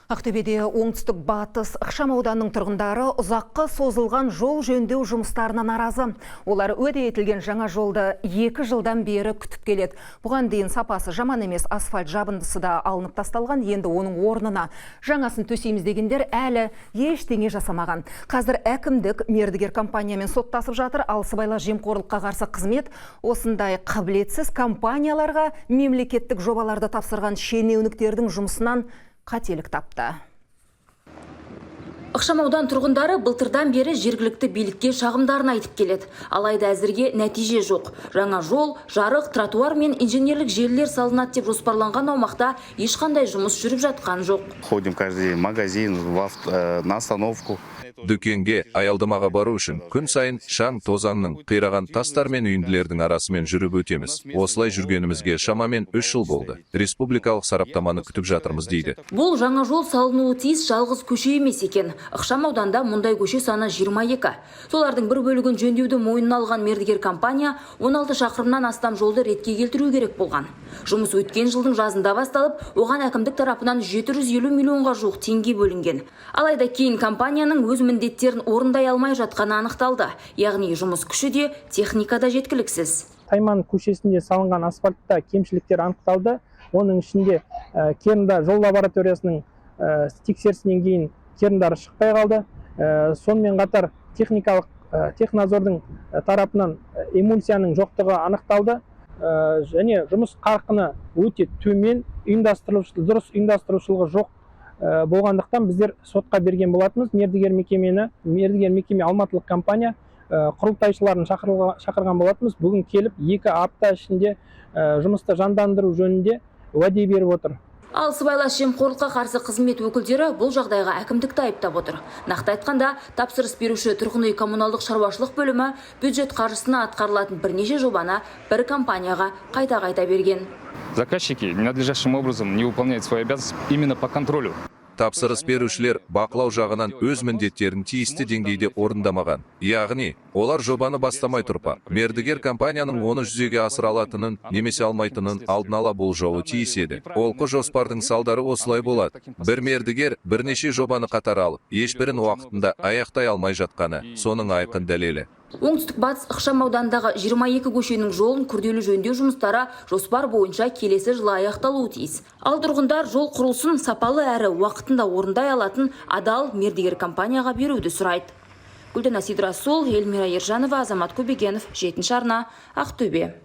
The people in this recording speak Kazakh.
Ақтөбеде Оңтүстік Батыс ықшам ауданының тұрғындары ұзаққа созылған жол жөндеу жұмыстарына наразы. Олар уәде етілген жаңа жолды 2 жылдан бері күтіп келеді. Бұған дейін сапасы жаман емес асфальт жабындысы да алынып тасталған, енді оның орнына жаңасын төсейміз дегендер әлі ештеңе жасамаған. Қазір әкімдік мердігер компаниямен соттасып жатыр, ал сыбайлас жемқорлыққа қарсы қызмет осындай қабілетсіз компанияларға мемлекеттік жобаларды тапсырған шенеуніктердің жұмысынан қателік тапты. Ықшам аудан тұрғындары былтырдан бері жергілікті билікке шағымдарын айтып келеді. Алайда әзірге нәтиже жоқ. Жаңа жол, жарық, тротуар мен инженерлік желілер салынады деп жоспарланған аумақта ешқандай жұмыс жүріп жатқан жоқ. Ходим каждый день в магазин, на остановку. Дүкенге, аялдамаға бару үшін күн сайын шаң тозаңның, қираған тастар мен үйінділердің арасымен жүріп өтеміз. Осылай жүргенімізге шамамен 3 жыл болды. Республикалық сараптаманы күтіп жатырмыз дейді. Бұл жаңа жол салынуы тиіс жалғыз көше емес екен. Ықшам ауданда мұндай көше саны 22. Солардың бір бөлігін жөндеуді мойнына алған мердігер компания 16 шақырымнан астам жолды ретке келтіру керек болған. Жұмыс өткен жылдың жазында басталып, оған әкімдік тарапынан 750 миллионға жуық теңге бөлінген. Алайда кейін компанияның өз міндеттерін орындай алмай жатқаны анықталды. Яғни жұмыс күші де, техника да жеткіліксіз. Тайман көшесінде салынған асфальтта кемшіліктер анықталды. Оның ішінде Кернда жол лабораториясының тексерісінен кейін керндары шықпай қалды. Сонымен қатар техникалық технадзордың тарапынан эмульсияның жоқтығы анықталды. Және жұмыс қарқыны өте төмен, дұрыс ұйымдастырушылығы жоқ болғандықтан, біздер сотқа берген болатынбыз мердігер мекемені. Мердігер мекеме алматылық компания, құрылтайшыларын шақырған болатынбыз. Бүгін келіп, 2 апта ішінде жұмысты жандандыру жөнінде уәде беріп отыр. Ал сыбайлас жемқорлыққа қарсы қызмет өкілдері бұл жағдайға әкімдікті айыптап отыр. Нақты айтқанда, тапсырыс беруші тұрғын үй коммуналдық шаруашылық бөлімі бюджет қаржысына атқарылатын бірнеше жобаны бір компанияға қайта-қайта берген. Заказчики ненадлежащим образом не выполняют свои обязанности именно по контролю. Тапсырыс берушілер бақылау жағынан өз міндеттерін тиісті деңгейде орындамаған. Яғни олар жобаны бастамай тұрып ақ мердігер компанияның оны жүзеге асыра алатынын немесе алмайтынын алдын ала болжауы тиіс еді. Олқы жоспардың салдары осылай болады: бір мердігер бірнеше жобаны қатар алып, ешбірін уақытында аяқтай алмай жатқаны соның айқын дәлелі. Оңтүстік Батыс ықшам ауданындағы 22 көшенің жолын күрделі жөндеу жұмыстары жоспар бойынша келесі жылы аяқталуы тиіс. Ал тұрғындар жол құрылысын сапалы әрі уақытында орындай алатын адал мердігер компанияға беруді сұрайды. Гүлдана Сидрасул, Эльмира Ержанова, Азамат Көбегенов, Жетінші арна, Ақтөбе.